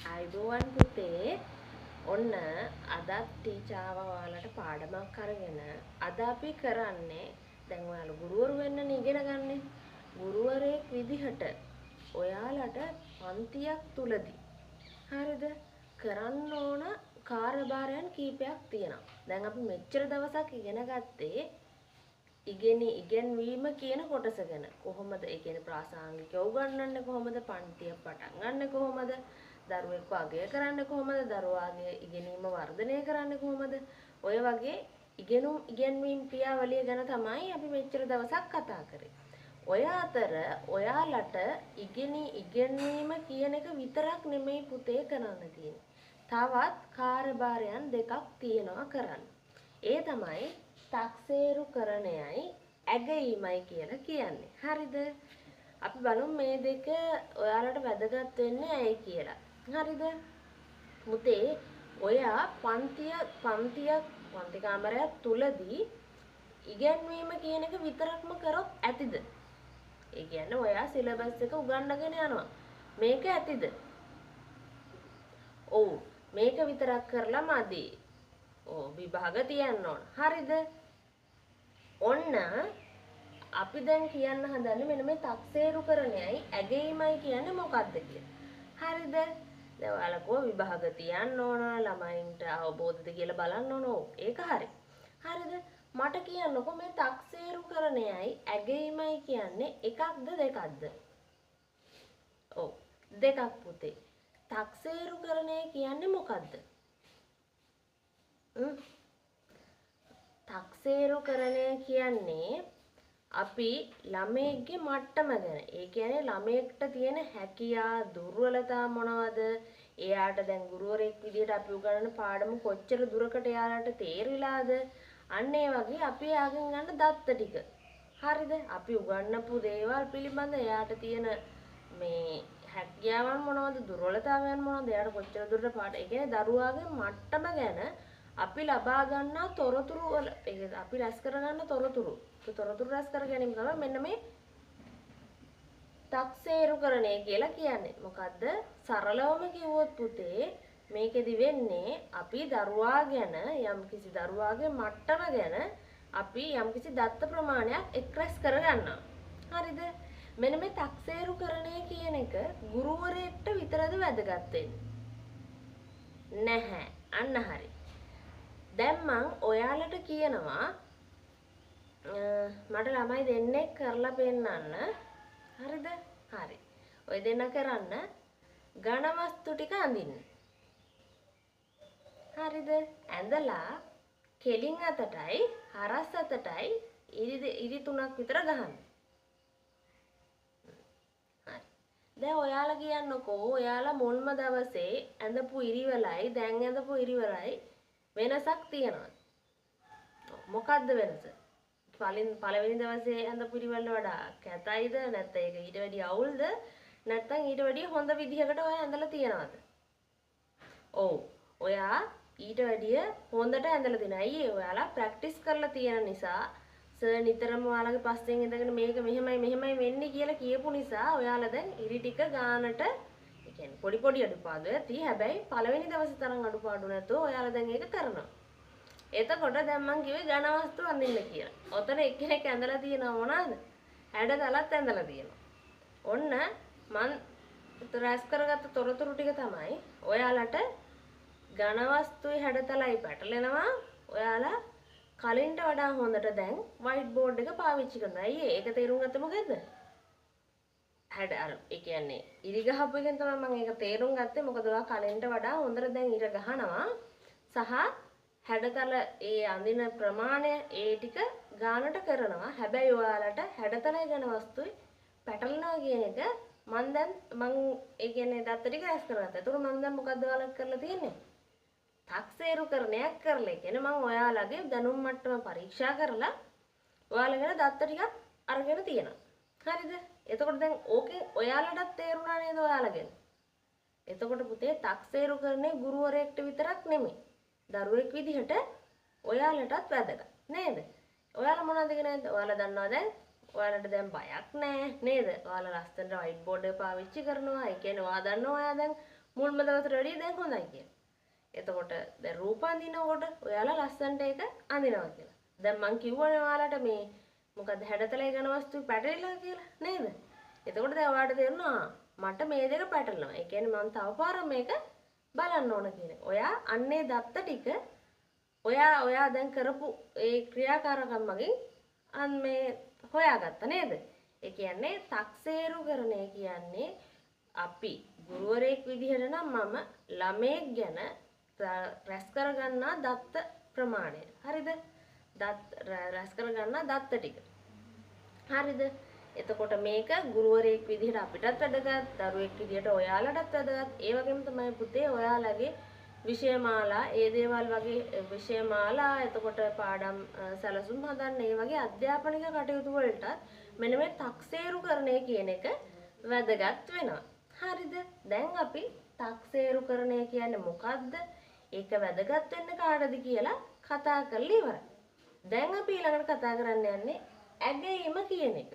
ආයුබෝවන් පුතේ. ඔන්න අදත් ටීචර් ආවා ඔයාලට පාඩමක් අරගෙන. අද අපි කරන්නේ දැන් ඔයාලා ගුරුවරු වෙන්නනේ ඉගෙන ගන්නෙ. ගුරුවරයෙක් විදිහට ඔයාලට පන්තියක් තුලදී හරිද කරන්න ඕන කාර්යභාරයන් කීපයක් තියෙනවා. දැන් අපි මෙච්චර දවසක් ඉගෙන ගත්තේ ඉගෙනවීම කියන කොටස ගැන. කොහොමද ඒ කියන්නේ ප්‍රාසංගිකව උගන්වන්නේ කොහොමද, පන්තිය පටන් ගන්න කොහොමද, දරුවෙක්ව අගය කරන්නේ කොහොමද, දරුවාගේ ඉගෙනීම වර්ධනය කරන්නේ කොහොමද, ඔය වගේ ඉගෙනවීම් ක්‍රියාවලිය ගැන තමයි අපි මෙච්චර දවසක් කතා කරේ. ඔය අතර ඔයාලට ඉගෙනීම කියන එක විතරක් නෙමෙයි පුතේ කරන්න තියෙන්නේ. තවත් කාර්යභාරයන් දෙකක් තියෙනවා කරන්න. ඒ තමයි තක්සේරුකරණයයි ඇගීමයි කියලා කියන්නේ. හරිද? අපි බලමු මේ දෙක ඔයාලට වැදගත් වෙන්නේ ඇයි කියලා. හරිද? පුතේ ඔයා පන්ති කාමරයක් තුලදී ඉගැන්වීම කියන එක විතරක්ම කරොත් ඇතිද? ඒ කියන්නේ ඔයා සිලබස් එක උගන්වගෙන යනවා. මේක ඇතිද? ඔව්, මේක විතරක් කරලා මදි. ඔව්, විභාග තියන්න ඕන. හරිද? ඔන්න අපි දැන් කියන්න හදන්නේ මෙන්න මේ තක්සේරුකරණයයි ඇගීමයි කියන්නේ මොකද්ද කියලා. හරිද? දැන් ඔයාලා කෝ විභාග තියන්න ඕන, ළමයින්ට අවබෝධද කියලා බලන්න ඕන. ඔව්, ඒක හරි. හරිද? මට කියන්නකෝ මේ තක්සේරුකරණයයි ඇගීමයි කියන්නේ එකක්ද දෙකක්ද? ඔව්, දෙකක් පුතේ. තක්සේරුකරණය කියන්නේ මොකද්ද? තක්සේරුකරණය කියන්නේ අපි ළමයෙක්ගේ මට්ටම ගැන. ඒ කියන්නේ ළමයෙක්ට තියෙන හැකියා, දුර්වලතා මොනවද? එයාට දැන් ගුරුවරයෙක් විදිහට අපි උගන්වන පාඩම කොච්චර දුරකට එයාලට තේරිලාද? අන්න ඒ වගේ අපි එයාගෙන් ගන්න දත්ත ටික. හරිද? අපි උගන්වපු දේවල් පිළිබඳ එයාට තියෙන මේ හැකියාවන් මොනවද? දුර්වලතාවයන් මොනවද? එයාට කොච්චර දුරට පාඩ. ඒ කියන්නේ දරුවාගේ මට්ටම ගැන අපි ලබා ගන්නා තොරතුරු වල, ඒ අපි රැස් කරගන්න තොරතුරු. ඒ තොරතුරු රැස් කර ගැනීම තමයි මෙන්න මේ තක්සේරුකරණය කියලා කියන්නේ. මොකද්ද? සරලවම කිව්වොත් පුතේ මේකෙදි වෙන්නේ අපි දරුවා ගැන යම්කිසි දරුවාගේ මට්ටම ගැන අපි යම්කිසි දත්ත ප්‍රමාණයක් එක් රැස් කරගන්නවා. හරිද? මෙන්න මේ තක්සේරුකරණය කියන එක ගුරුවරයෙක්ට විතරද වැදගත් වෙන්නේ? නැහැ. අන්න හරි. දැන් මං ඔයාලට කියනවා මට ළමයි දෙන්නෙක් කරලා පෙන්නන්න. හරිද? හරි. ඔය දෙන්න කරන්න ඝන වස්තු ටික අඳින්න. හරිද? ඇඳලා කෙලින් අතටයි හරස් අතටයි ඉරි තුනක් විතර ගහන්න. හරි. දැන් ඔයාලා කියන්නකෝ ඔයාලා මුල්ම දවසේ ඇඳපු ඉරිවලයි දැන් ඇඳපු ඉරිවලයි වෙනසක් තියෙනවද? මොකද්ද වෙනස? පළවෙනි දවසේ ඇඳපු ඉරිවලට වඩා කැතයිද? නැත්නම් ඒක ඊට වැඩිය අවුල්ද? නැත්නම් ඊට වැඩිය හොඳ විදිහකට ඔයා ඇඳලා තියෙනවද? ඔව්, ඔයා ඊට වැඩිය හොඳට ඇඳලා තියෙනවා. ඇයි ඒ? ඔයාලා ප්‍රැක්ටිස් කරලා තියෙන නිසා, සර් නිතරම ඔයාලගේ පස්සෙන් ඉඳගෙන මේක මෙහෙමයි මෙහෙමයි වෙන්නේ කියලා කියපු නිසා ඔයාලා දැන් ඉරි ටික ගානට, ඒ කියන්නේ පොඩි පොඩි අඩුපාඩු ඇති. හැබැයි පළවෙනි දවසේ තරම් අඩුපාඩු නැතුව ඔයාලා දැන් ඒක කරනවා. එතකොට දැන් මං කිව්වේ ඝන වස්තු අඳින්න කියලා. ඔතන එක්කෙනෙක් ඇඳලා තියෙනවා මොනවාද? හැඩතලත් ඇඳලා තියෙනවා. ඔන්න මං රැස් කරගත්ත තොරතුරු ටික තමයි ඔයාලට ඝන වස්තුයි හැඩතලයි පැටලෙනවා. ඔයාලා කලින්ට වඩා හොඳට දැන් වයිට් බෝඩ් එක පාවිච්චි කරනවා. ඇයි ඒ? ඒක තේරුම් ගත්තේ මොකද්ද? හැඩ අර ඒ කියන්නේ ඉරි ගහපු එකෙන් තමයි මම ඒක තේරුම් ගත්තේ. මොකද ඔයා කලින්ට වඩා හොඳට දැන් ඉර ගහනවා සහ හැඩතල ඒ අඳින ප්‍රමාණය ඒ ටික ගානට කරනවා. හැබැයි ඔයාලට හැඩතලයි ඝන වස්තුයි පැටලෙනවා කියන එක මං දැන් මං ඒ කියන්නේ දත්ත ටික රැස් කරගත්තා. ඒතකොට මං දැන් මොකද්ද ඔයාලට කරලා තියෙන්නේ? තක්සේරුකරණයක් කරලා. ඒ කියන්නේ මං ඔයාලගේ දැනුම් මට්ටම පරීක්ෂා කරලා ඔයාලා ගැන දත්ත ටිකක් අරගෙන තියෙනවා. හරිද? එතකොට දැන් ඕකෙන් ඔයාලටත් තේරුණා නේද ඔයාලගෙන්? එතකොට පුතේ තක්සේරුකරණේ ගුරුවරයෙක්ට විතරක් නෙමෙයි, දරුවෙක් විදිහට ඔයාලටත් වැදගත් නේද? ඔයාලා මොනවද ඉගෙන ගත්තේ? ඔයාලා දන්නවා දැන් ඔයාලට දැන් බයක් නෑ නේද? ඔයාලා ලස්සනට වයිට් බෝඩ් එක පාවිච්චි කරනවා. ඒ කියන්නේ ඔයා දන්නවා ඔයා දැන් මුල්ම දවසට වැඩිය දැන් හොඳයි කියලා. එතකොට දැන් රූප අඳිනකොට ඔයාලා ලස්සනට ඒක අඳිනවා කියලා. දැන් මං කිව්වනේ ඔයාලට මේ මොකද්ද හැඩතලේ ඝන වස්තු පැටලිලා කියලා නේද? එතකොට දැන් ඔයාලට තේරුණා මට මේ දෙක පැටලෙනවා. ඒ කියන්නේ මං තව පාරක් මේක බලන්න ඕන කියන එක. ඔයා අන්නේ දත්ත ටික ඔයා දැන් කරපු ඒ ක්‍රියාකාරකම් මගින් අන් මේ හොයාගත්ත නේද? ඒ කියන්නේ තක්සේරුකරණය කියන්නේ අපි ගුරුවරයෙක් විදිහට නම් මම ළමයෙක් ගැන රැස් කරගන්නා දත්ත ප්‍රමාණය. හරිද? දත් රැස් කරගන්නා දත්ත ටික. හරිද? එතකොට මේක ගුරුවරයෙක් විදිහට අපිටත් වැදගත්, දරුවෙක් විදිහට ඔයාලටත් වැදගත්. ඒ වගේම තමයි පුතේ ඔයාලගේ විෂයමාලා, ඒ දේවල් වගේ විෂයමාලා, එතකොට පාඩම් සැලසුම් හදන්න, ඒ වගේ අධ්‍යාපනික කටයුතු වලටත් මෙන්න මේ තක්සේරුකරණය කියන එක වැදගත් වෙනවා. හරිද? දැන් අපි තක්සේරුකරණය කියන්නේ මොකද්ද? ඒක වැදගත් වෙන්නේ කාටද කියලා කතා කරලා ඉවරයි. දැන් අපි ඊළඟට කතා කරන්න යන්නේ ඇගයීම කියන එක.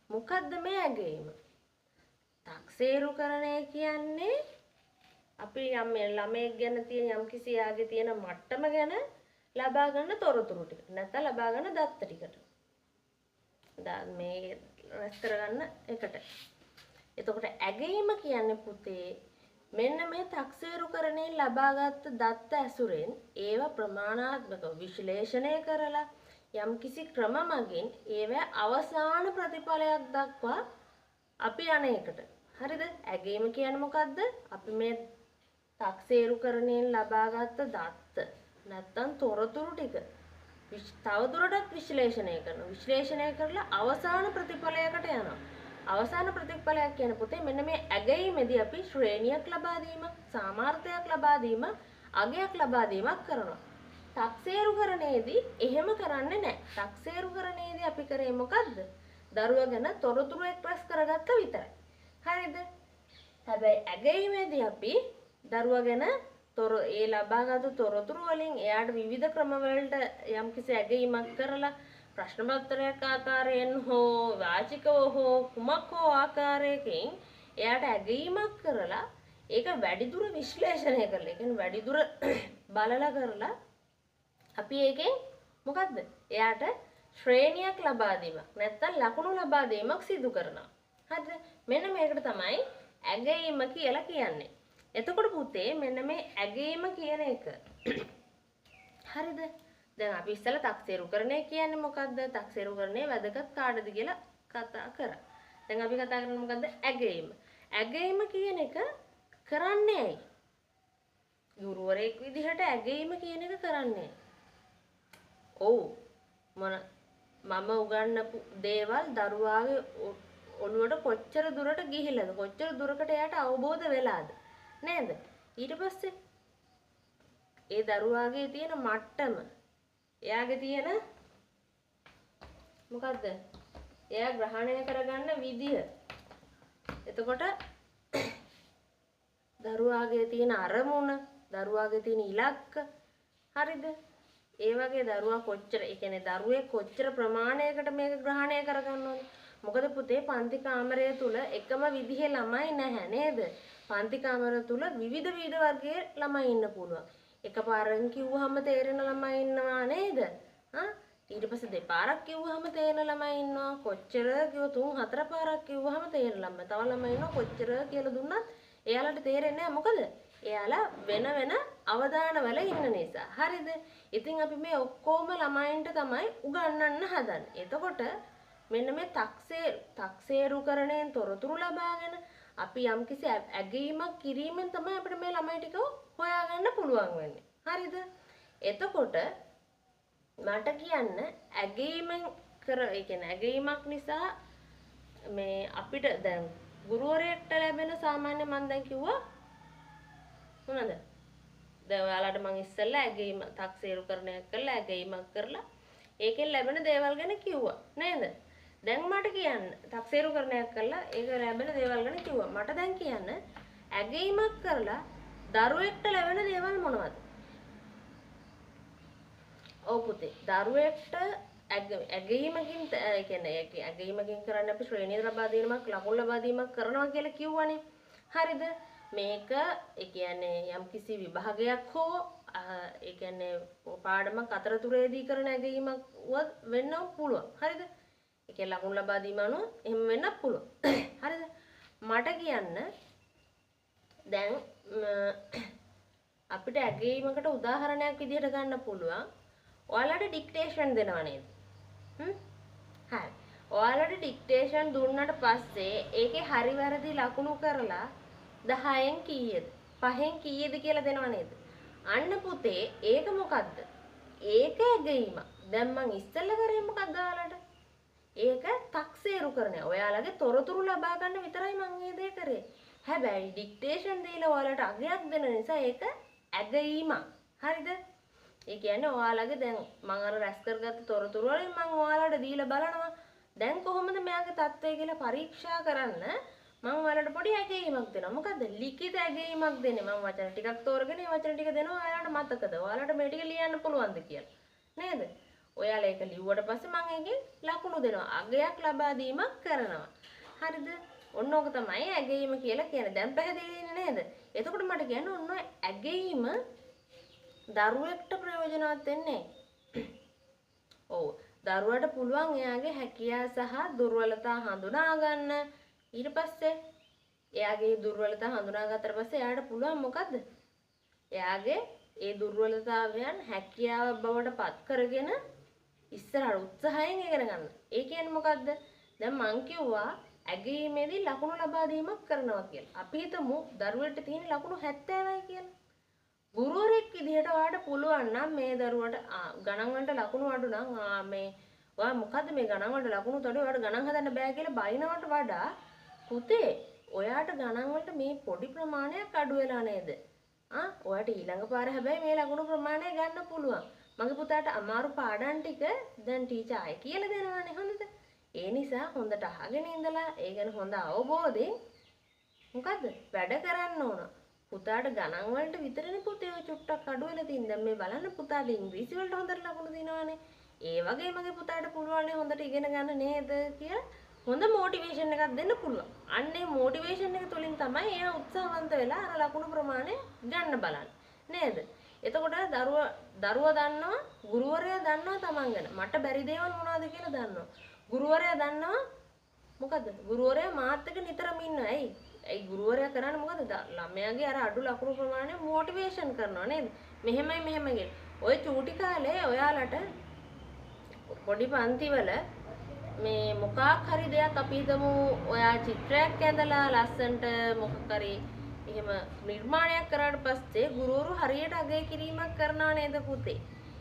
මොකද්ද මේ ඇගයීම? තක්සේරුකරණය කියන්නේ අපි යම් ළමයෙක් ගැන තියෙන යම්කිසි යාගේ තියෙන මට්ටම ගැන ලබා ගන්න තොරතුරු ටික. නැත්නම් ලබා ගන්න දත්ත ටිකට. මේ රැස් කරගන්න එකට. එතකොට ඇගයීම කියන්නේ පුතේ මෙන්න මේ තක්සේරුකරණයෙන් ලබාගත් දත්ත ඇසුරෙන් ඒවා ප්‍රමාණාත්මකව විශ්ලේෂණය කරලා යම්කිසි ක්‍රම මගින් ඒවා අවසාන ප්‍රතිඵලයක් දක්වා අපි යන එකට. හරිද? ඇගයීම කියන්නේ මොකද්ද? අපි මේ තක්සේරුකරණයෙන් ලබාගත් දත්ත නැත්තම් තොරතුරු ටික තවදුරටත් විශ්ලේෂණය කරනවා. විශ්ලේෂණය කරලා අවසාන ප්‍රතිඵලයකට යනවා. අවසාන ප්‍රතිඵලයක් කියන පුතේ මෙන්න මේ ඇගයීමේදී අපි ශ්‍රේණියක් ලබා දීමක්, සාමාර්ථයක් ලබා දීමක්, අගයක් ලබා දීමක් කරනවා. තක්සේරුකරණයේදී එහෙම කරන්නේ නැහැ. තක්සේරුකරණයේදී අපි කරේ මොකද්ද? දරුවා ගැන තොරතුරු එක් රැස් කරගත්ත විතරයි. හරිද? හැබැයි ඇගයීමේදී අපි දරුවා ගැන ඒ ලබාගත් තොරතුරු වලින් එයාට විවිධ ක්‍රම වලට යම්කිසි ඇගයීමක් කරලා ප්‍රශ්න පත්‍රයක් ආකාරයෙන් හෝ වාචිකව හෝ කුමක් හෝ ආකාරයකින් එයාට ඇගයීමක් කරලා ඒක වැඩිදුර විශ්ලේෂණය කරලා, ඒ කියන්නේ වැඩිදුර බලලා කරලා අපි ඒකෙන් මොකද්ද? එයාට ශ්‍රේණියක් ලබා දීමක් නැත්තම් ලකුණු ලබා දීමක් සිදු කරනවා. හරිද? මෙන්න මේකට තමයි ඇගයීම කියලා කියන්නේ. එතකොට පුතේ මෙන්න මේ ඇගයීම කියන එක හරිද? දැන් අපි ඉස්සෙල්ලා තක්සේරුකරණය කියන්නේ මොකද්ද? තක්සේරුකරණය වැදගත් කාටද කියලා කතා කරා. දැන් අපි කතා කරන්නේ මොකද්ද? ඇගයීම. ඇගයීම කියන එක කරන්නේ ඇයි? ගුරුවරයෙක් විදිහට ඇගයීම කියන එක කරන්නේ ඔව් මම උගන්වපු දේවල් දරුවාගේ ඔළුවට කොච්චර දුරට ගිහිල්ලාද? කොච්චර දුරකට එයාට අවබෝධ වෙලාද? නේද? ඊට පස්සේ ඒ දරුවාගේ තියෙන මට්ටම, එයාගේ තියෙන මොකද්ද? එයා ග්‍රහණය කරගන්න විදිය. එතකොට දරුවාගේ තියෙන අරමුණ, දරුවාගේ තියෙන ඉලක්ක, හරිද? ඒ වගේ දරුවා කොච්චර, ඒ කියන්නේ දරුවෙක් කොච්චර ප්‍රමාණයකට මේක ග්‍රහණය කරගන්න ඕනේ? මොකද පුතේ පන්ති කාමරය තුල එකම විදිහේ ළමයි නැහැ නේද? පන්ති කාමරය තුල විවිධ විවිධ වර්ගයේ ළමයි ඉන්න පුළුවන්. එකපාරකින් කිව්වහම තේරෙන ළමයි ඉන්නවා නේද? ඊට පස්සේ දෙපාරක් කිව්වහම තේරෙන ළමයි ඉන්නවා. කොච්චර කිව්ව තුන් හතර පාරක් කිව්වහම තේරෙන ළමයි. තව ළමයි ඉන්නවා කොච්චර කියලා දුන්නත් එයාලට තේරෙන්නේ නැහැ. මොකද එයාලා වෙන වෙන අවදානවල ඉන්න නිසා. හරිද? ඉතින් අපි මේ ඔක්කොම ළමයින්ට තමයි උගන්වන්න හදන්නේ. එතකොට මෙන්න මේ තක්සේරුකරණයෙන් තොරතුරු ලබාගෙන අපි යම්කිසි ඇගීමක් කිරීමෙන් තමයි අපිට මේ ළමයි ටික හොයාගන්න පුළුවන් වෙන්නේ. හරිද? එතකොට මට කියන්න ඇගීමෙන් කර, ඒ කියන්නේ ඇගීමක් නිසා මේ අපිට දැන් ගුරුවරයෙක්ට ලැබෙන සාමාන්‍ය මම දැන් කිව්වා මොනවද? දැන් ඔයාලට මං ඉස්සෙල්ලා ඇගීම තක්සේරුකරණයක් කරලා ඇගීමක් කරලා ඒකෙන් ලැබෙන දේවල් ගැන කිව්වා නේද? දැන් මට කියන්න තක්සේරුකරණයක් කරලා ඒක ලැබෙන දේවල් ගැන කිව්වා. මට දැන් කියන්න ඇගීමක් කරලා දරුවෙක්ට ලැබෙන දේවල් මොනවද? ඔව් පුතේ, දරුවෙක්ට ඇගීමකින්, ඒ කියන්නේ ඇගීමකින් කරන්නේ අපි ශ්‍රේණිය ලබා දීමක්, ලකුණු ලබා දීමක් කරනවා කියලා කිව්වනේ. හරිද? මේක ඒ කියන්නේ යම්කිසි විභාගයක් හෝ ඒ කියන්නේ පාඩමක් අතරතුරේදී කරන ඇගයීමක් වෙන්න පුළුවන්. හරිද? ඒ කියන්නේ ලකුණු ලබා දීම අනුව එහෙම වෙන්නත් පුළුවන්. හරිද? මට කියන්න දැන් අපිට ඇගයීමකට උදාහරණයක් විදිහට ගන්න පුළුවන්. ඔයාලට ඩික්ටේෂන් දෙනව නේද? හරි. ඔයාලට ඩික්ටේෂන් දුන්නට පස්සේ ඒකේ හරි වැරදි ලකුණු කරලා 10න් කීයද 5න් කීයද කියලා දෙනව නේද? අන්න පුතේ ඒක මොකද්ද? ඒක ඇගයීමක්. දැන් මං ඉස්සෙල්ලා කරේ මොකද්ද ඔයාලට? ඒක තක්සේරු කරන. ඔයාලගේ තොරතුරු ලබා ගන්න විතරයි මං මේ දේ කරේ. හැබැයි ඩික්ටේෂන් දීලා ඔයාලට අගයක් දෙන නිසා ඒක ඇගයීමක්. හරිද? ඒ කියන්නේ ඔයාලගේ දැන් මං අර රැස් කරගත්ත තොරතුරු වලින් මං ඔයාලට දීලා බලනවා දැන් කොහොමද මෙයාගේ තත්ත්වය කියලා පරීක්ෂා කරන්න මං ඔයාලට පොඩි ඇගයීමක් දෙනවා. මොකද්ද? ලිඛිත ඇගයීමක් දෙන්නේ. මං වචන ටිකක් තෝරගෙන ඒ වචන ටික දෙනවා ඔයාලට මතකද? ඔයාලට මේ ටික ලියන්න පුළුවන්ද කියලා. නේද? ඔයාලා ඒක ලිව්වට පස්සේ මං ඒකෙන් ලකුණු දෙනවා. අගයක් ලබා දීමක් කරනවා. හරිද? ඔන්න ඕක තමයි ඇගයීම කියලා කියන්නේ. දැන් පැහැදිලිනේ නේද? එතකොට මට කියන්න ඔන්න ඔය ඇගයීම දරුවෙක්ට ප්‍රයෝජනවත් වෙන්නේ. ඔව්. දරුවට පුළුවන් එයාගේ හැකියා සහ දුර්වලතා හඳුනා ගන්න. ඊට පස්සේ එයාගේ දුර්වලතා හඳුනාගත්තට පස්සේ එයාට පුළුවන් මොකද්ද? එයාගේ ඒ දුර්වලතාවයන් හැකියාව බවට පත් කරගෙන ඉස්සරහට උත්සාහයෙන් ඉගෙන ගන්න. ඒ කියන්නේ මොකද්ද? දැන් මං කිව්වා ඇගයීමේදී ලකුණු ලබා දීමක් කරනවා කියලා. අපි හිතමු දරුවෙක්ට තියෙන ලකුණු 70යි කියලා. ගුරුවරයෙක් විදිහට ඔයාට පුළුවන් නම් මේ දරුවට ගණන් වලට ලකුණු අඩු නම් මේ ඔයා මොකද්ද මේ ගණන් වලට ලකුණු තොඩේ ඔයාට ගණන් හදන්න බෑ කියලා බයිනවට වඩා පුතේ ඔයාට ගණන් වලට මේ පොඩි ප්‍රමාණයක් අඩු වෙලා නේද? ඔයාට ඊළඟ පාර හැබැයි මේ ලකුණු ප්‍රමාණය ගන්න පුළුවන්. මගේ පුතාට අමාරු පාඩම් ටික දැන් ටීචර් ආයෙ කියලා දෙනවානේ හොඳද? ඒ නිසා හොඳට අහගෙන ඉඳලා ඒ ගැන හොඳ අවබෝධයෙන් මොකද්ද වැඩ කරන්න ඕන. පුතාට ගණන් වලට විතරනේ පුතේ ඔය චුට්ටක් අඩු වෙලා තියෙන්නේ. දැන් මේ බලන්න පුතාට ඉංග්‍රීසි වලට හොඳට ලකුණු දිනවනේ. ඒ වගේ මගේ පුතාට පුළුවන් හොඳට ඉගෙන ගන්න නේද කියලා හොඳ මොටිවේෂන් එකක් දෙන්න පුළුවන්. අන්න ඒ මොටිවේෂන් එක තුලින් තමයි එයා උත්සාහවන්ත වෙලා අර ලකුණු ප්‍රමාණය ගන්න බලන්නේ. නේද? එතකොට දරුවා දන්නවා, ගුරුවරයා දන්නවා තමන් ගැන. මට බැරි දේවල් මොනවද කියලා දන්නවා. ගුරුවරයා දන්නවා මොකද්ද? ගුරුවරයා මාත් එක්ක නිතරම ඉන්නවා. ඇයි? ඇයි ගුරුවරයා කරන්නේ මොකද? ළමයාගේ අර අඩු ලකුණු ප්‍රමාණය මොටිවේෂන් කරනවා නේද? මෙහෙමයි මෙහෙමයි කියලා. ඔය චූටි කාලේ ඔයාලට පොඩි පන්තිවල මේ මොකක් හරි දෙයක් අපි හිතමු ඔයා චිත්‍රයක් ඇඳලා ලස්සනට මොකක් හරි එහෙම නිර්මාණයක් කරාට පස්සේ ගුරුවරු හරියට අගය කිරීමක් කරනවා නේද පුතේ?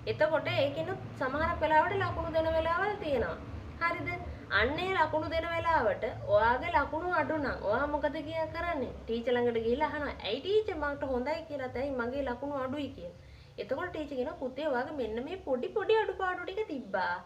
එතකොට ඒකිනුත් සමහර වෙලාවට ලකුණු දෙන වෙලාවල් තියෙනවා. හරිද? අන්න ඒ ලකුණු දෙන වෙලාවට ඔයාගේ ලකුණු අඩු නම් ඔයා මොකද කියා කරන්නේ? ටීචර් ළඟට ගිහිල්ලා අහනවා ඇයි ටීචර් මට හොඳයි කියලා තැයි මගේ ලකුණු අඩුයි කියලා. එතකොට ටීචර් කියනවා පුතේ ඔයාගේ මෙන්න මේ පොඩි පොඩි අඩුපාඩු ටික තිබ්බා.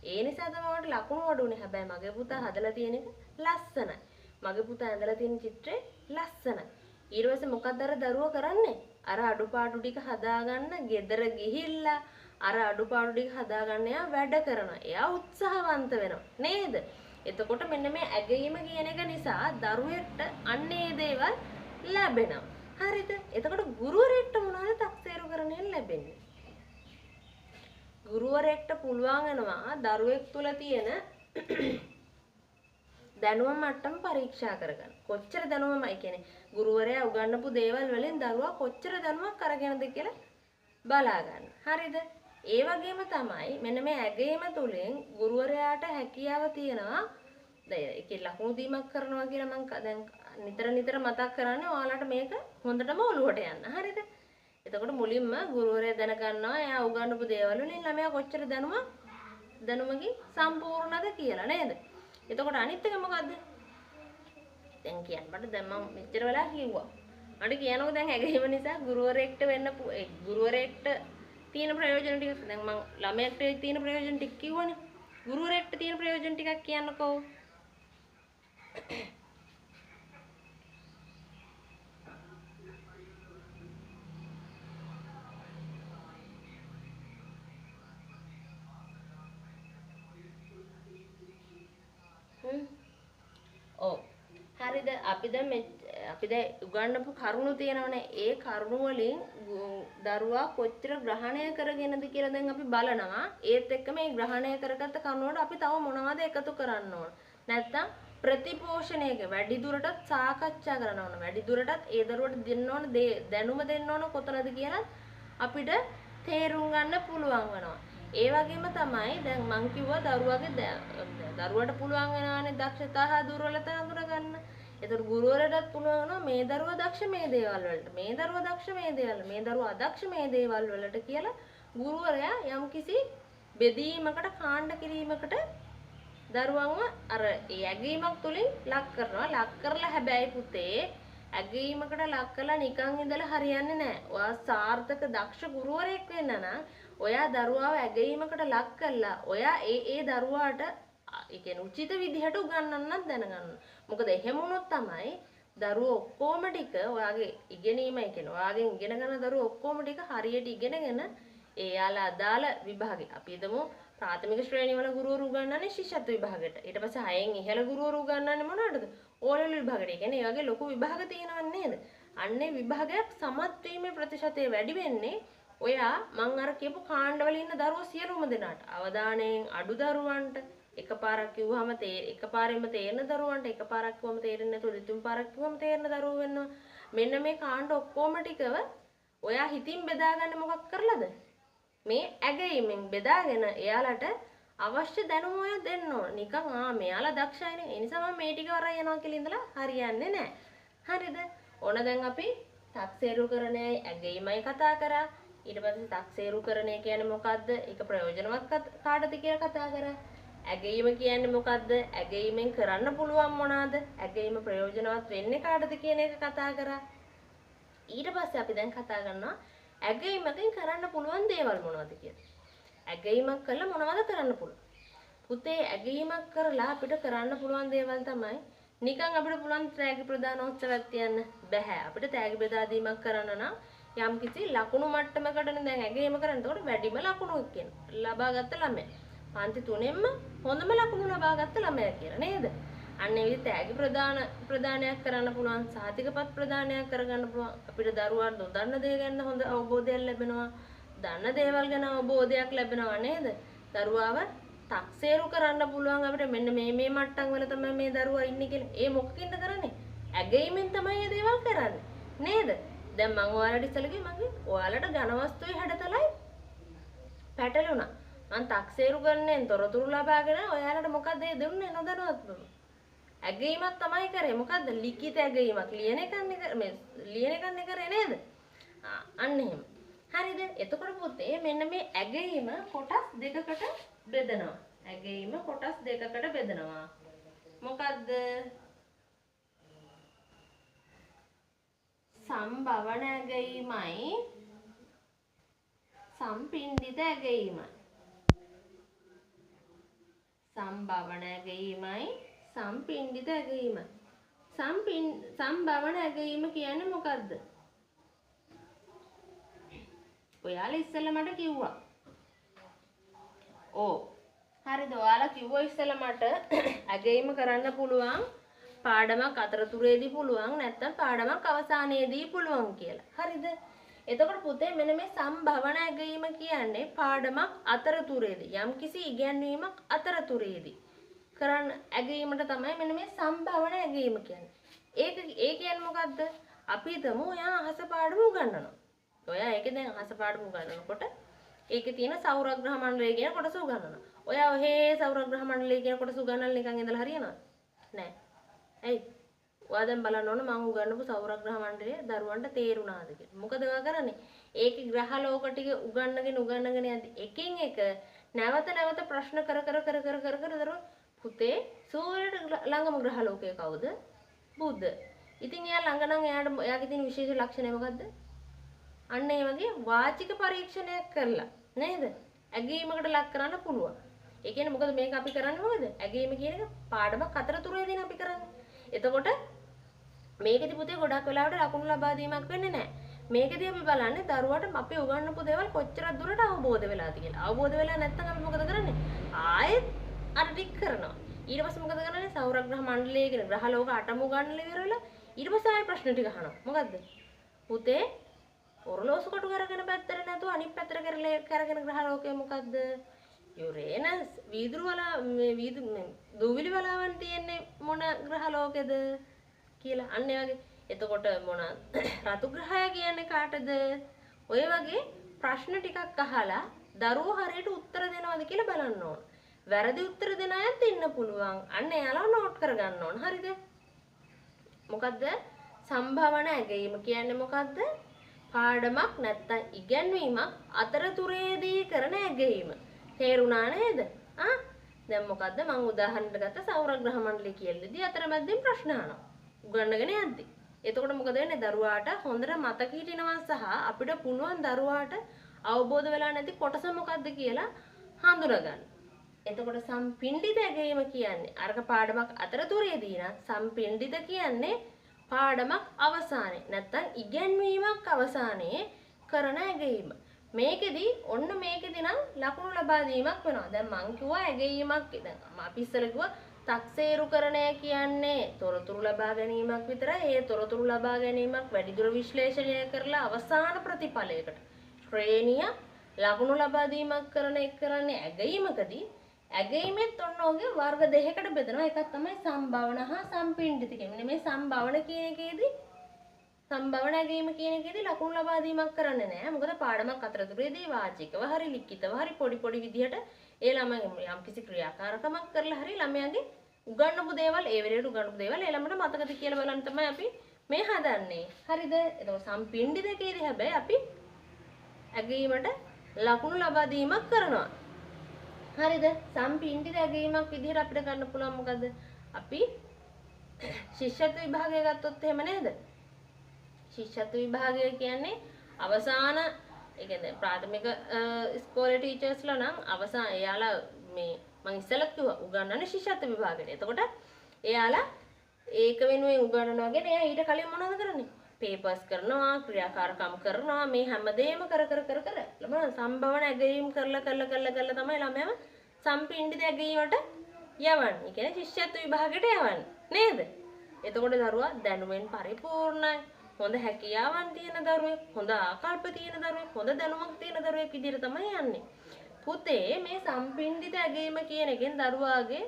ඒ නිසා තමයි ඔයාට ලකුණු අඩු වුනේ. හැබැයි මගේ පුතා හදලා තියෙන එක ලස්සනයි. මගේ පුතා ඇඳලා තියෙන චිත්‍රේ ලස්සනයි. ඊට පස්සේ මොකක්ද අර දරුවා කරන්නේ? අර අඩුපාඩු ටික හදාගන්න ගෙදර ගිහිල්ලා අර අඩුපාඩු ටික හදාගන්න එයා වැඩ කරනවා. එයා උත්සාහවන්ත වෙනවා නේද? එතකොට මෙන්න මේ ඇගයීම කියන එක නිසා දරුවෙක්ට අන්න ඒ දේවල් ලැබෙනවා. හරිද? එතකොට ගුරුවරයෙක්ට මොනවද තක්සේරු කරන්න ලැබෙන්නේ? ගුරුවරයෙක්ට පුළුවන් වෙනවා දරුවෙක් තුල තියෙන දැනුම මට්ටම පරීක්ෂා කරගන්න. කොච්චර දැනුමයි කියන්නේ ගුරුවරයා උගන්වපු දේවල් වලින් දරුවා කොච්චර දැනුමක් අරගෙනද කියලා බලා ගන්න. හරිද? ඒ වගේම තමයි මෙන්න මේ ඇගයීම තුලින් ගුරුවරයාට හැකියාව තියෙනවා දැන් ඒකේ ලකුණු දීමක් කරනවා කියලා මං දැන් නිතර නිතර මතක් කරන්නේ ඔයාලට මේක හොඳටම ඔලුවට යන්න. හරිද? එතකොට මුලින්ම ගුරුවරයා දැනගන්නවා එයා උගන්වපු දේවල් වලින් ළමයා කොච්චර දැනුමකින් සම්පූර්ණද කියලා නේද? එතකොට අනිත් එක මොකද්ද? දැන් කියන්න මට දැන් මම මෙච්චර වෙලා කිව්වා. මට කියනකො දැන් ඇගයීම නිසා ගුරුවරයෙක්ට වෙන්න ගුරුවරයෙක්ට තියෙන ප්‍රයෝජන ටික දැන් මං ළමයෙක්ට තියෙන ප්‍රයෝජන ටික කිව්වනේ. ගුරුවරයෙක්ට තියෙන ප්‍රයෝජන ටිකක් කියන්නකෝ. ඔව්. හරිද? අපි දැන් අපි දැන් උගන්වපු කරුණු තියෙනවනේ. ඒ කරුණු වලින් දරුවා කොච්චර ග්‍රහණය කරගෙනද කියලා දැන් අපි බලනවා. ඒත් එක්ක මේ ග්‍රහණය කරගත්ත කරුණු වලට අපි තව මොනවද එකතු කරන්න ඕන? නැත්තම් ප්‍රතිපෝෂණයක වැඩි දුරටත් සාකච්ඡා කරන්න ඕන. වැඩි දුරටත් ඒ දරුවට දෙන්න ඕන දැනුම දෙන්න ඕන කොතනද කියලා අපිට තේරුම් ගන්න පුළුවන් වෙනවා. ඒ වගේම තමයි දැන් මං කිව්වා දරුවාගේ දරුවට පුළුවන් වෙනවානේ දක්ෂතා හා දුර්වලතා අඳුර ගන්න. ඒතර ගුරුවරයාටත් පුළුවන් වෙනවා මේ දරුවා දක්ෂ මේ දේවල් වලට, මේ දරුවා දක්ෂ මේ දේවල්, මේ දරුවා අදක්ෂ මේ දේවල් වලට කියලා ගුරුවරයා යම්කිසි බෙදීමකට කාණ්ඩ කිරීමකට දරුවන්ව අර ඒ ඇගීමක් තුලින් ලක් කරනවා. ලක් කරලා හැබැයි පුතේ ඇගීමකට ලක් කරලා නිකන් ඉඳලා හරියන්නේ නැහැ. ඔයා සාර්ථක දක්ෂ ගුරුවරයෙක් වෙන්න නම් ඔයා දරුවාව ඇගීමකට ලක් කරලා ඔයා ඒ ඒ දරුවාට ඒ කියන්නේ උචිත විදිහට උගන්වන්නත් දැනගන්න. මොකද එහෙම වුණොත් තමයි දරුවෝ ඔක්කොම ටික ඔයාගේ ඉගෙනීම, ඒ කියන්නේ ඔයාගෙන් ඉගෙන ගන්න දරුවෝ ඔක්කොම ටික හරියට ඉගෙනගෙන එයාලා අදාළ විභාගෙ, අපි හිතමු ප්‍රාථමික ශ්‍රේණි වල ගුරුවරු උගන්වන්නේ ශිෂ්‍යත්ව විභාගෙට. ඊට පස්සේ හයෙන් ඉහළ ගුරුවරු උගන්වන්නේ මොනවටද? ඕ ලෙවල් විභාගෙට. ඒ කියන්නේ ඒ වගේ ලොකු විභාග තියෙනවනේ නේද? අන්නේ විභාගයක් සමත් වීමේ ප්‍රතිශතය වැඩි වෙන්නේ ඔයා මං අර කියපු කාණ්ඩවල ඉන්න දරුවෝ සියලුම දෙනාට. අවධානයෙන් අඩු දරුවන්ට, එකපාරක් කිව්වහම එකපාරෙන්ම තේරෙන දරුවන්ට, එකපාරක් කිව්වම තේරෙන්නේ නැතුව දෙතුන් පාරක් කිව්වම තේරෙන දරුවෝ වෙනවා. මෙන්න මේ කාණ්ඩ ඔක්කොම ටිකව ඔයා හිතින් බෙදාගන්න මොකක් කරලාද? මේ ඇගීමෙන් බෙදාගෙන එයාලට අවශ්‍ය දැනුම ඔයා දෙන්න ඕන. නිකන් ආ මෙයාලා දක්ෂයිනේ, ඒ නිසා මම මේ ටික වරන් යනවා කියලා ඉඳලා හරියන්නේ නැහැ. හරිද? ඕන දැන් අපි තක්සේරුකරණයයි ඇගීමයි කතා කරා. ඊට පස්සේ තක්සේරුකරණය කියන්නේ මොකද්ද? ඒක ප්‍රයෝජනවත් කාටද කියලා කතා කරා. ඇගීම කියන්නේ මොකද්ද? ඇගීමෙන් කරන්න පුළුවන් මොනවාද? ඇගීම ප්‍රයෝජනවත් වෙන්නේ කාටද කියන එක කතා කරා. ඊට පස්සේ අපි දැන් කතා කරනවා ඇගීමකින් කරන්න පුළුවන් දේවල් මොනවද කියලා. ඇගීමක් කරලා මොනවද කරන්න පුළුවන්? පුතේ ඇගීමක් කරලා අපිට කරන්න පුළුවන් දේවල් තමයි නිකන් අපිට පුළුවන් තෑගි ප්‍රදානෝත්සවයක් තියන්න බැහැ. අපිට තෑගි බෙදා දීමක් කරන්න නම් යම්කිසි ලකුණු මට්ටමකටනේ දැන් ඇගීම කරන්නේ. එතකොට වැඩිම ලකුණු කියන ලබාගත්ත ළමයා. පන්ති තුනෙන්ම හොඳම ලකුණු ලබාගත්ත ළමයා කියලා නේද? අන්න ඒ විදිහට තෑගි ප්‍රදානයක් කරන්න පුළුවන්, සහතිකපත් ප්‍රදානයක් කරගන්න පුළුවන්. අපිට දරුවන් නොදන්න දේ ගැන හොඳ අවබෝධයක් ලැබෙනවා, දන්න දේවල් ගැන අවබෝධයක් ලැබෙනවා නේද? දරුවාව තක්සේරු කරන්න පුළුවන් අපිට මෙන්න මේ මේ මට්ටම් වල තමයි මේ දරුවා ඉන්නේ කියලා. ඒ මොකකින්ද කරන්නේ? ඇගීමෙන් තමයි මේ දේවල් කරන්නේ නේද? දැන් මං ඔයාලට ඉස්සෙල්ලා කිව්වේ මගේ ඔයාලට ඝන වස්තුවේ හැඩතලයි පැටලුණා. මං තක්සේරු කරන්නේ තොරතුරු ලබාගෙන ඔයාලට මොකද්ද ඒ දුන්නේ නොදැනුවත්වම. ඇගීමක් තමයි කරේ. මොකද්ද? ලිඛිත ඇගීමක්. ලියන එකන්නේ මේ ලියන එකන්නේ කරේ නේද? අන්න එහෙම. හරිද? එතකොට පුතේ මෙන්න මේ ඇගීම කොටස් දෙකකට බෙදනවා. ඇගීම කොටස් දෙකකට බෙදනවා. මොකද්ද? සම්භවන ඇගීමයි සම්පිණ්ඩිත ඇගීමයි. සම්භවන ඇගීමයි සම්පිණ්ඩිත ඇගීමයි. සම්භවන ඇගීම කියන්නේ මොකද්ද? ඔයාලා ඉස්සෙල්ලා මට කිව්වා. ඔව්. හරිද? ඔයාලා කිව්වා ඉස්සෙල්ලා මට ඇගීම කරන්න පුළුවන් පාඩමක් අතරතුරේදී පුළුවන්, නැත්නම් පාඩමක් අවසානයේදී පුළුවන් කියලා. හරිද? එතකොට පුතේ මෙන්න මේ සම්භවන ඇගීම කියන්නේ පාඩමක් අතරතුරේදී යම්කිසි ඉගැන්වීමක් අතරතුරේදී කරන්න ඇගීමට තමයි මෙන්න මේ සම්භවන ඇගීම කියන්නේ. ඒක ඒ කියන්නේ මොකද්ද? අපි හිතමු ඔයා අහස පාඩම උගන්වනවා. ඔයා ඒකේ දැන් අහස පාඩම උගන්වනකොට ඒකේ තියෙන සෞරග්‍රහ මණ්ඩලය කියන කොටස උගන්වනවා. ඔයා ඔහේ සෞරග්‍රහ මණ්ඩලය කියන කොටස උගන්වලා නිකන් ඉඳලා හරියනවද? නෑ. ඇයි? ඔයා දැන් බලන්න ඕන මං උගන්වපු සෞරග්‍රහ මණ්ඩලය දරුවන්ට තේරුණාද කියලා. මොකද ඔයා කරන්නේ? ඒකේ ග්‍රහ ලෝක ටික උගන්වගෙන උගන්වගෙන යද්දි එකින් එක නැවත නැවත ප්‍රශ්න කර කර කර කර කර කර දරුවෝ පුතේ සූර්යයට ළඟම ග්‍රහ ලෝකය කවුද? බුධ. ඉතින් එයා ළඟ නම් එයාට එයාගේ තියෙන විශේෂ ලක්ෂණය මොකද්ද? අන්න ඒ වගේ වාචික පරීක්ෂණයක් කරලා නේද? ඇගීමකට ලක් කරන්න පුළුවන්. ඒ කියන්නේ මොකද මේක අපි කරන්නේ මොකද? ඇගීම කියන එක පාඩමක් අතරතුරේදීනේ අපි කරන්නේ. එතකොට මේකෙදි පුතේ ගොඩක් වෙලාවට ලකුණු ලබා දීමක් වෙන්නේ නැහැ. මේකෙදි අපි බලන්නේ දරුවාට අපි උගන්වපු දේවල් කොච්චර දුරට අවබෝධ වෙලාද කියලා. අවබෝධ වෙලා නැත්නම් අපි මොකද කරන්නේ? ආයෙත් අර ටික කරනවා. ඊට පස්සේ මොකද කරන්නේ? සෞරග්‍රහ මණ්ඩලය කියන ග්‍රහ ලෝක අටම උගන්වලා ඉවර වෙලා ඊට පස්සේ ආයෙ ප්‍රශ්න ටික අහනවා. මොකද්ද? පුතේ ඔරලෝසු කටු කරගෙන පැත්තට නැතුව අනිත් පැත්තට කරගෙන ග්‍රහ ලෝකය මොකද්ද? යුරේනස්. වීදුරු වලා මේ වීදුරු දූවිලි වලාවන් තියෙන්නේ මොන ග්‍රහ ලෝකෙද කියලා. අන්න ඒ වගේ. එතකොට මොන රතු ග්‍රහය කියන්නේ කාටද? ඔය වගේ ප්‍රශ්න ටිකක් අහලා දරුවෝ හරියට උත්තර දෙනවද කියලා බලන්න ඕන. වැරදි උත්තර දෙන අයත් ඉන්න පුළුවන්. අන්න එයාලව නෝට් කරගන්න ඕන. හරිද? මොකද්ද? සම්භවන ඇගයීම කියන්නේ මොකද්ද? පාඩමක් නැත්තම් ඉගැන්වීමක් අතරතුරේදී කරන ඇගයීම. තේරුණා නේද? ආ දැන් මොකද්ද මං උදාහරණයක් ගත්ත සෞර ග්‍රහ මණ්ඩලය කියලා දෙදී අතරමැද්දෙන් ප්‍රශ්න අහනවා. උගන්නගෙන යද්දි. එතකොට මොකද වෙන්නේ? දරුවාට හොඳට මතක හිටිනවා සහ අපිට පුළුවන් දරුවාට අවබෝධ වෙලා නැති කොටස මොකද්ද කියලා හඳුනගන්න. එතකොට සම්පිණ්ඩිත ඇගයීම කියන්නේ අරක පාඩමක් අතරතුරේදී නම් සම්පිණ්ඩිත කියන්නේ පාඩමක් අවසානයේ නැත්තම් ඉගැන්වීමක් අවසානයේ කරන ඇගයීම. මේකෙදි ඔන්න මේකෙදි නම් ලකුණු ලබා දීමක් වෙනවා. දැන් මං කිව්වා ඇගයීමක් දැන් අපි ඉස්සෙල්ලා කිව්වා තක්සේරුකරණය කියන්නේ තොරතුරු ලබා ගැනීමක් විතරයි. ඒ තොරතුරු ලබා ගැනීමක් වැඩිදුර විශ්ලේෂණය කරලා අවසාන ප්‍රතිඵලයකට ශ්‍රේණිය ලකුණු ලබා දීමක් කරන එක කරන්නේ ඇගයීමකදී. ඇගයීමෙත් ඔන්න ඔගේ වර්ග දෙකකට බෙදෙනවා. එකක් තමයි සම්භවන හා සම්පිණ්ඩිත කියන්නේ. මේ සම්භවන කියන එකේදී සම්භවන ඇගයීම කියන එකේදී ලකුණු ලබා දීමක් කරන්නේ නෑ. මොකද පාඩමක් අතරතුරේදී වාචිකව හරි ලිඛිතව හරි පොඩි පොඩි විදිහට ඒ ළමයි යම්කිසි ක්‍රියාකාරකමක් කරලා හරි ළමයාගේ උගන්වපු දේවල් ඒ වෙලේට උගන්වපු දේවල් ඒ ළමයට මතකද කියලා බලන්න තමයි අපි මේ හදන්නේ. හරිද? එතකොට සම්පිණ්ඩිත එකේදී හැබැයි අපි ඇගයීමට ලකුණු ලබා දීමක් කරනවා. හරිද? සම්පිණ්ඩිත ඇගයීමක් විදිහට අපිට ගන්න පුළුවන් මොකද්ද? අපි ශිෂ්‍යත්ව විභාගය ගත්තොත් එහෙම නේද? ශිෂ්‍යත්ව විභාගය කියන්නේ අවසාන ඒ කියන්නේ ප්‍රාථමික ඉස්කෝලේ ටීචර්ස්ලා නම් අවසාන එයාලා මේ මං ඉස්සෙල්ලත් කිව්වා උගන්වන්නේ ශිෂ්‍යත්ව විභාගෙට. එතකොට එයාලා ඒක වෙනුවෙන් උගන්වනවා කියන්නේ එයා ඊට කලින් මොනවද කරන්නේ? පේපර්ස් කරනවා, ක්‍රියාකාරකම් කරනවා, මේ හැමදේම කර කර කර කර ළමයා සම්භවන ඇගයීම් කරලා කරලා කරලා කරලා තමයි ළමයාව සම්පිණ්ඩිත ඇගයීමට යවන්නේ. ඒ කියන්නේ ශිෂ්‍යත්ව විභාගයට යවන්නේ නේද? එතකොට දරුවා දැනුමෙන් පරිපූර්ණයි. හොඳ හැකියාවන් තියෙන දරුවෙක්, හොඳ ආකල්ප තියෙන දරුවෙක්, හොඳ දැනුමක් තියෙන දරුවෙක් විදිහට තමයි යන්නේ. පුතේ මේ සම්පිණ්ඩිත ඇගයීම කියන එකෙන් දරුවාගේ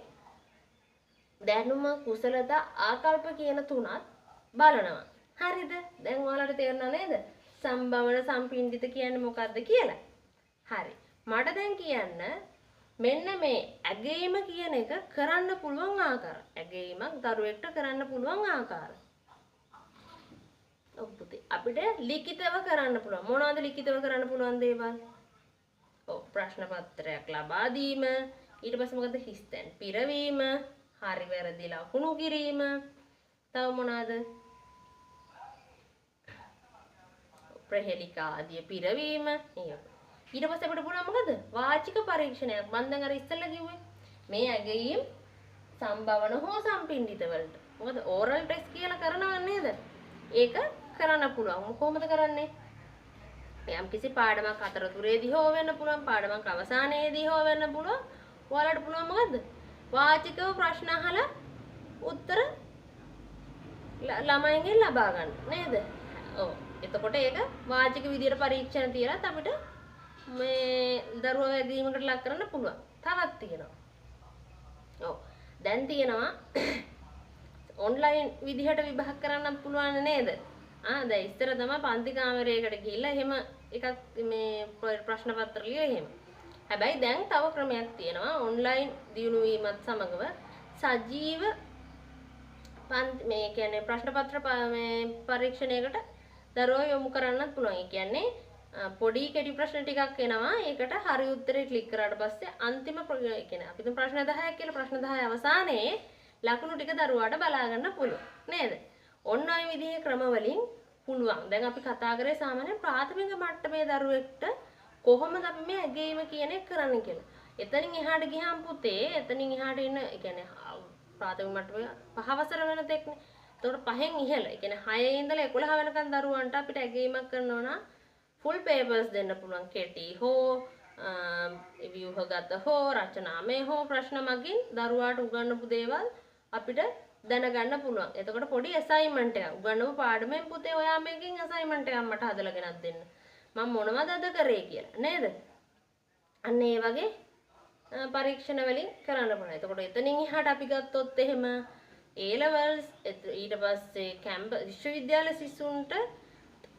දැනුම, කුසලතා, ආකල්ප කියන තුනත් බලනවා. හරිද? දැන් ඔයාලට තේරුණා නේද? සම්භවන සම්පිණ්ඩිත කියන්නේ මොකද්ද කියලා? හරි. මට දැන් කියන්න මෙන්න මේ ඇගයීම කියන එක කරන්න පුළුවන් ආකාර. ඇගයීමක් දරුවෙක්ට කරන්න පුළුවන් ආකාර. ඔව් පුතේ අපිට ලිඛිතව කරන්න පුළුවන්. මොනවද ලිඛිතව කරන්න පුළුවන් දේවල්? ඔව් ප්‍රශ්න පත්‍රයක් ලබා දීම, ඊට පස්සේ මොකද හිස්තැන් පිරවීම, හරි වැරදි ලකුණු කිරීම, තව මොනවද? ප්‍රහෙලිකා ආදිය පිරවීම. ඊට පස්සේ අපිට පුළුවන් මොකද? වාචික පරීක්ෂණයක්. මම දැන් අර ඉස්සෙල්ලා කිව්වේ මේ ඇගයීම් සම්භවන හෝ සම්පිණ්ඩිත වලට. මොකද ඕරල් ටෙස්ට් කියලා කරනව නේද? ඒක කරන්න පුළුවන්. කොහොමද කරන්නේ? යම් කිසි පාඩමක් අතරතුරේදී හෝ වෙන්න පුළුවන්, පාඩමක් අවසානයේදී හෝ වෙන්න පුළුවන්. ඔයාලට පුළුවන් මොකද්ද? වාචිකව ප්‍රශ්න අහලා උත්තර ළමයින්ගෙන් ලබා ගන්න නේද? ඔව්. එතකොට ඒක වාචික විදියට පරීක්ෂණ තියලත් අපිට මේ දරුවව ඇගීමකට ලක් කරන්න පුළුවන්. තවත් තියෙනවා. ඔව්. දැන් තියෙනවා ඔන්ලයින් විදිහට විභාග කරන්නත් පුළුවන් නේද? ආ දැන් ඉස්සර තමයි පන්ති කාමරයකට ගිහිල්ලා එහෙම එකක් මේ ප්‍රශ්න පත්‍ර ලියලා එහෙම. හැබැයි දැන් තව ක්‍රමයක් තියෙනවා ඔන්ලයින් දියුණු වීමත් සමගව සජීව පන්ති මේ කියන්නේ ප්‍රශ්න පත්‍ර මේ පරීක්ෂණයකට දරුවෝ යොමු කරන්නත් පුළුවන්. ඒ කියන්නේ පොඩි කෙටි ප්‍රශ්න ටිකක් එනවා. ඒකට හරි උත්තරේ ක්ලික් කරාට පස්සේ අන්තිම ඒ කියන්නේ අපි තුන් ප්‍රශ්න 10ක් කියලා ප්‍රශ්න 10 අවසානයේ ලකුණු ටික දරුවාට බලා ගන්න පුළුවන් නේද? ඔන්න ඔය විදිහේ ක්‍රම වලින් පුළුවන්. දැන් අපි කතා කරේ සාමාන්‍යයෙන් ප්‍රාථමික මට්ටමේ දරුවෙක්ට කොහොමද අපි මේ ඇගීම කියන එක කරන්නේ කියලා. එතනින් එහාට ගියාම පුතේ එතනින් එහාට ඉන්න ඒ කියන්නේ ප්‍රාථමික මට්ටමේ පහ වසර වෙන තෙක්නේ. එතකොට පහෙන් ඉහළ ඒ කියන්නේ 6 ඉඳලා 11 වෙනකන් දරුවන්ට අපිට ඇගීමක් කරනවා නම් ෆුල් පේපර්ස් දෙන්න පුළුවන්. කෙටි හෝ ව්‍යුහගත හෝ රචනාමය හෝ ප්‍රශ්න මගින් දරුවාට උගන්වපු දේවල් අපිට දැනගන්න පුළුවන්. එතකොට පොඩි ඇසයින්මන්ට් එකක් උගන්වපු පාඩමෙන් පුතේ ඔයා මේකෙන් ඇසයින්මන්ට් එකක් මට හදලා ගෙනත් දෙන්න. මම මොනවද අද කරේ කියලා නේද? අන්න ඒ වගේ පරීක්ෂණ වලින් කරන්න පුළුවන්. එතකොට එතනින් එහාට අපි ගත්තොත් එහෙම A levels ඊට පස්සේ කැම්පස් විශ්වවිද්‍යාල සිසුන්ට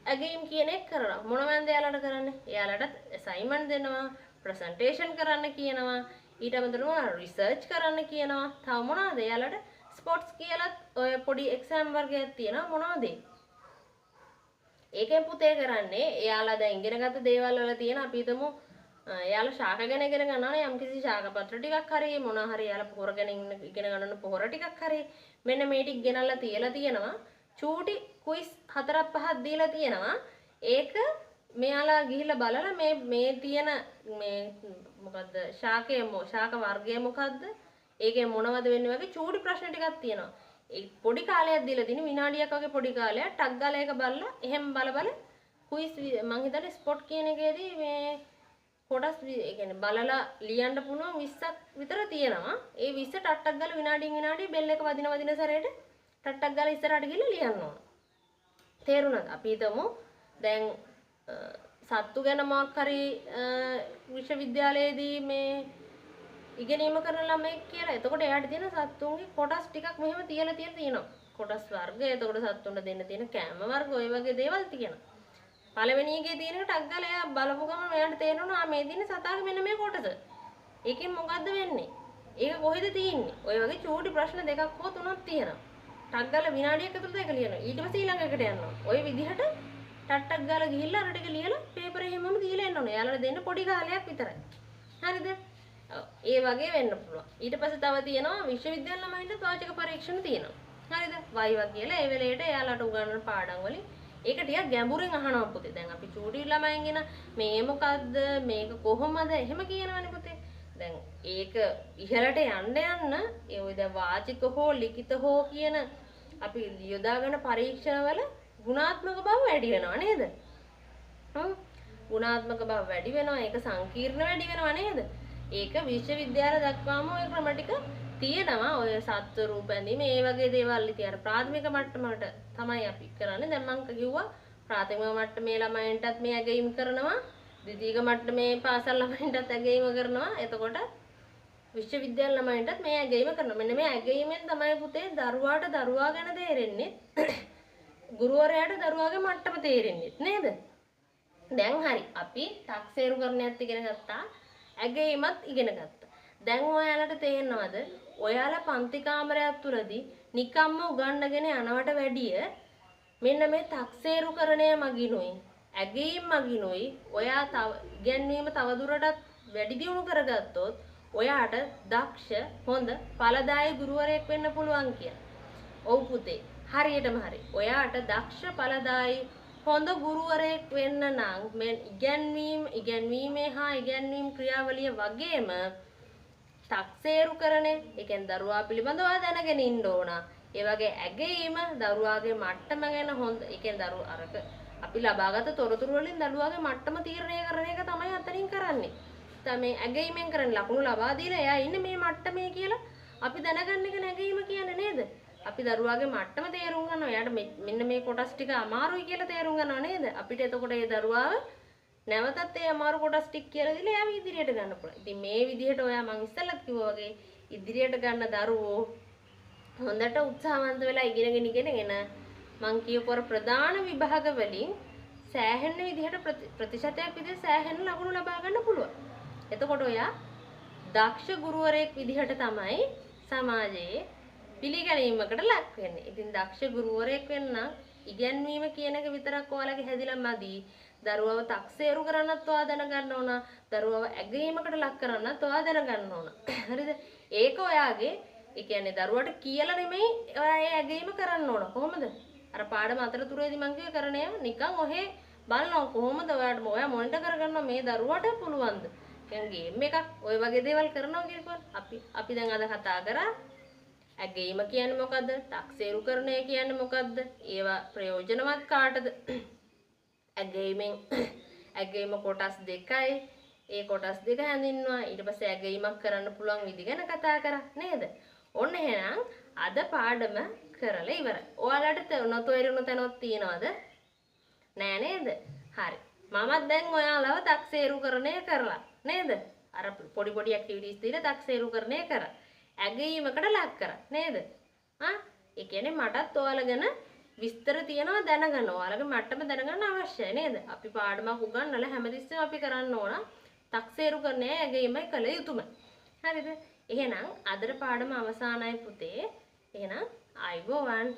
ඇගීම් කියන එක කරනවා. මොනවද එයාලට කරන්නේ? එයාලටත් ඇසයින්මන්ට් දෙනවා, ප්‍රසන්ටේෂන් කරන්න කියනවා, ඊට අමතරව රිසර්ච් කරන්න කියනවා. තව මොනවද එයාලට ස්පොට්ස් කියලාත් ඔය පොඩි එක්සෑම් වර්ගයක් තියෙනවා. මොනවද ඒ? ඒකෙන් පුතේ කරන්නේ එයාලා දැන් ඉගෙනගත්ත දේවල් වල තියෙන අපි හිතමු එයාලා ශාක ගැන ඉගෙන ගන්නවා නම් යම්කිසි ශාක පත්‍ර ටිකක් හරි මොනවා හරි එයාලා පොහොර ගැන ඉගෙන ගන්න පොහොර ටිකක් හරි මෙන්න මේ ටික ගෙනල්ලා තියලා තියෙනවා. චූටි ක්විස් 4ක් 5ක් දීලා තියෙනවා. ඒක මෙයාලා ගිහිල්ලා බලලා මේ මේ තියෙන මේ මොකද්ද ශාකය ශාක වර්ගය මොකද්ද ඒකේ මොනවද වෙන්නේ වගේ චූටි ප්‍රශ්න ටිකක් තියෙනවා. ඒ පොඩි කාලයක් දීලා තියෙන විනාඩියක් වගේ පොඩි කාලයක් ටක් ගාලා ඒක බලලා එහෙම බල බල ක්විස් මං හිතන්නේ ස්පොට් කියන එකේදී මේ කොටස් ඒ කියන්නේ බලලා ලියන්න පුළුවන් 20ක් විතර තියෙනවා. ඒ 20 ටක් ටක් ගාලා විනාඩියෙන් විනාඩිය බෙල් එක වදින වදින සැරේට ටක් ටක් ගාලා ඉස්සරහට ගිහලා ලියන්න ඕන. තේරුණාද? අපි හිතමු දැන් සත්තු ගැන මොකක් හරි විශ්වවිද්‍යාලයේදී මේ ඉගෙනීම කරන ළමයෙක් කියලා. එතකොට එයාට තියෙන සත්තුන්ගේ කොටස් ටිකක් මෙහෙම තියලා තියලා තියෙනවා. කොටස් වර්ග, එතකොට සත්තුන්ට දෙන්න තියෙන කෑම වර්ග ඔය වගේ දේවල් තියෙනවා. පළවෙනි එකේ තියෙන එක ටක් ගාලා එයා බලපු ගමන් එයාට තේරෙනවා මේ තියෙන සතාගේ මෙන්න මේ කොටස. ඒකෙන් මොකද්ද වෙන්නේ? ඒක කොහෙද තියෙන්නේ? ඔය වගේ චූටි ප්‍රශ්න දෙකක් හෝ තුනක් තියෙනවා. ටක් ගාලා විනාඩියක් ඇතුළත ඒක ලියනවා. ඊට පස්සේ ඊළඟ එකට යනවා. ඔය විදිහට ටක් ටක් ගාලා ගිහිල්ලා අර ටික ලියලා පේපර් එහෙමම දීලා එන්න ඕනේ. එයාලට දෙන්න පොඩි කාලයක් විතරයි. හරිද? ඒ වගේ වෙන්න පුළුවන්. ඊට පස්සේ තව තියෙනවා විශ්වවිද්‍යාල ළමයින්ට වාචික පරීක්ෂණ තියෙනවා. හරිද? වයිවා කියලා ඒ වෙලේට එයාලට උගන්වන පාඩම් වලින් ඒක ටිකක් ගැඹුරින් අහනවා පුතේ. දැන් අපි චූටි ළමයින්ගෙන මේ මොකද්ද මේක කොහොමද එහෙම කියනවනේ පුතේ. දැන් ඒක ඉහළට යන්න යන්න ඒ ඔය දැන් වාචික හෝ ලිඛිත හෝ කියන අපි යොදාගෙන පරීක්ෂණවල ගුණාත්මක බව වැඩි වෙනවා නේද? ගුණාත්මක බව වැඩි වෙනවා. ඒක සංකීර්ණ වැඩි වෙනවා නේද? ඒක විශ්වවිද්‍යාල දක්වාම ඔය ක්‍රම ටික තියෙනවා. ඔය සත්ව රූප ඇඳීම ඒ වගේ දේවල් ඉතින් අර ප්‍රාථමික මට්ටමකට තමයි අපි කරන්නේ. දැන් මං කිව්වා ප්‍රාථමික මට්ටමේ ළමයින්ටත් මේ ඇගයීම් කරනවා, ද්විතීක මට්ටමේ පාසල් ළමයින්ටත් ඇගයීම කරනවා. එතකොට විශ්වවිද්‍යාල ළමයින්ටත් මේ ඇගයීම කරනවා. මෙන්න මේ ඇගයීමෙන් තමයි පුතේ දරුවාට දරුවා ගැන තේරෙන්නේ, ගුරුවරයාට දරුවාගේ මට්ටම තේරෙන්නේ නේද? දැන් හරි අපි තක්සේරුකරණයත් ඉගෙන ගත්තා, ඇගයීමත් ඉගෙන ගත්තා. දැන් ඔයාලට තේරෙනවද ඔයාලා පන්ති කාමරයක් තුලදී නිකම්ම උගන්වගෙන යනවට වැඩිය මෙන්න මේ තක්සේරුකරණය මගිනුයි ඇගයීම් මගිනුයි ඔයා තව ඉගැන්වීම තවදුරටත් වැඩි දියුණු කරගත්තොත් ඔයාට දක්ෂ හොඳ ඵලදායී ගුරුවරයෙක් වෙන්න පුළුවන් කියලා. ඔව් පුතේ, හරියටම හරි. ඔයාට දක්ෂ ඵලදායී හොඳ ගුරුවරයෙක් වෙන්න නම් මේ ඉගැන්වීමේ හා ඉගැන්වීම් ක්‍රියාවලිය වගේම තක්සේරුකරණය, ඒ කියන්නේ දරුවා පිළිබඳව දැනගෙන ඉන්න ඕන. ඒ වගේ ඇගයීම දරුවාගේ මට්ටම ගැන හොඳ, ඒ කියන්නේ දරුවා අරක අපි ලබාගත් තොරතුරු වලින් දරුවාගේ මට්ටම තීරණය කරන එක තමයි අතනින් කරන්නේ. මේ ඇගයීමෙන් කරන්නේ ලකුණු ලබා දීලා එයා ඉන්නේ මේ මට්ටමේ කියලා අපි දැනගන්න එක ඇගයීම කියන්නේ නේද? අපි දරුවාගේ මට්ටම තේරුම් ගන්නවා. එයාට මෙන්න මේ කොටස් ටික අමාරුයි කියලා තේරුම් ගන්නවා නේද? අපිට එතකොට ඒ දරුවාව නැවතත් ඒ අමාරු කොටස් ටික කියලා දීලා එයාව ඉදිරියට ගන්න පුළුවන්. ඉතින් මේ විදිහට ඔයා මං ඉස්සෙල්ලත් කිව්වා වගේ ඉදිරියට ගන්න දරුවෝ හොඳට උත්සාහවන්ත වෙලා ඉගෙනගෙන ඉගෙනගෙන මං කියපු අර ප්‍රධාන විභාග වලින් සෑහෙන විදිහට ප්‍රතිශතයක් විදිහට සෑහෙන ලකුණු ලබා ගන්න පුළුවන්. එතකොට ඔයා දක්ෂ ගුරුවරයෙක් විදිහට තමයි සමාජයේ පිළිගැනීමකට ලක් වෙන්නේ. ඉතින් දක්ෂ ගුරුවරයෙක් වෙන්න නම් ඉගැන්වීම කියන එක විතරක් ඔයාලගේ හැදිලා මදි. දරුවව තක්සේරු කරන්නත් ඔයා දැනගන්න ඕන. දරුවව ඇගයීමකට ලක් කරන්නත් ඔයා දැනගන්න ඕන. හරිද? ඒක ඔයාගේ, ඒ කියන්නේ දරුවට කියලා නෙමෙයි ඔයා ඒ ඇගයීම කරන්න ඕන. කොහොමද? අර පාඩම අතරතුරේදී මං කිව්වේ කරන ඒවා නිකන් ඔහේ බලනවා කොහොමද ඔයාට ඔයා මොනිටර් කරගන්නවා මේ දරුවට පුළුවන්ද? නිකන් ගේම් එකක් ඔය වගේ දේවල් කරනවා කියලා අපි දැන් අද කතා කරා ඇගයීම කියන්නේ මොකද්ද? තක්සේරුකරණය කියන්නේ මොකද්ද? ඒවා ප්‍රයෝජනවත් කාටද? ඇගයීම කොටස් දෙකයි. ඒ කොටස් දෙක හැඳින්වුවා. ඊට පස්සේ ඇගයීමක් කරන්න පුළුවන් විදි ගැන කතා කරා නේද? ඔන්න එහෙනම් අද පාඩම කරලා ඉවරයි. ඔයාලට නොතේරුණු තැනක් තියනවද? නෑ නේද? හරි. මමත් දැන් ඔයාලව තක්සේරුකරණය කරලා නේද? අර පොඩි පොඩි ඇක්ටිවිටීස් දීලා තක්සේරුකරණය කරා. ඇගයීමකට ලක් කරා නේද? ආ, ඒ කියන්නේ මටත් ඔයාලා ගැන විස්තර තියෙනවා දැනගන්න. ඔයාලගේ මට්ටම දැනගන්න අවශ්‍යයි නේද? අපි පාඩමක් උගන්වලා හැමතිස්සෙම අපි කරන්න ඕන තක්සේරුකරණය ඇගයීමයි කළ යුතුමයි. හරිද? එහෙනම් අදට පාඩම අවසానයි පුතේ. එහෙනම් ආයුබෝවන්.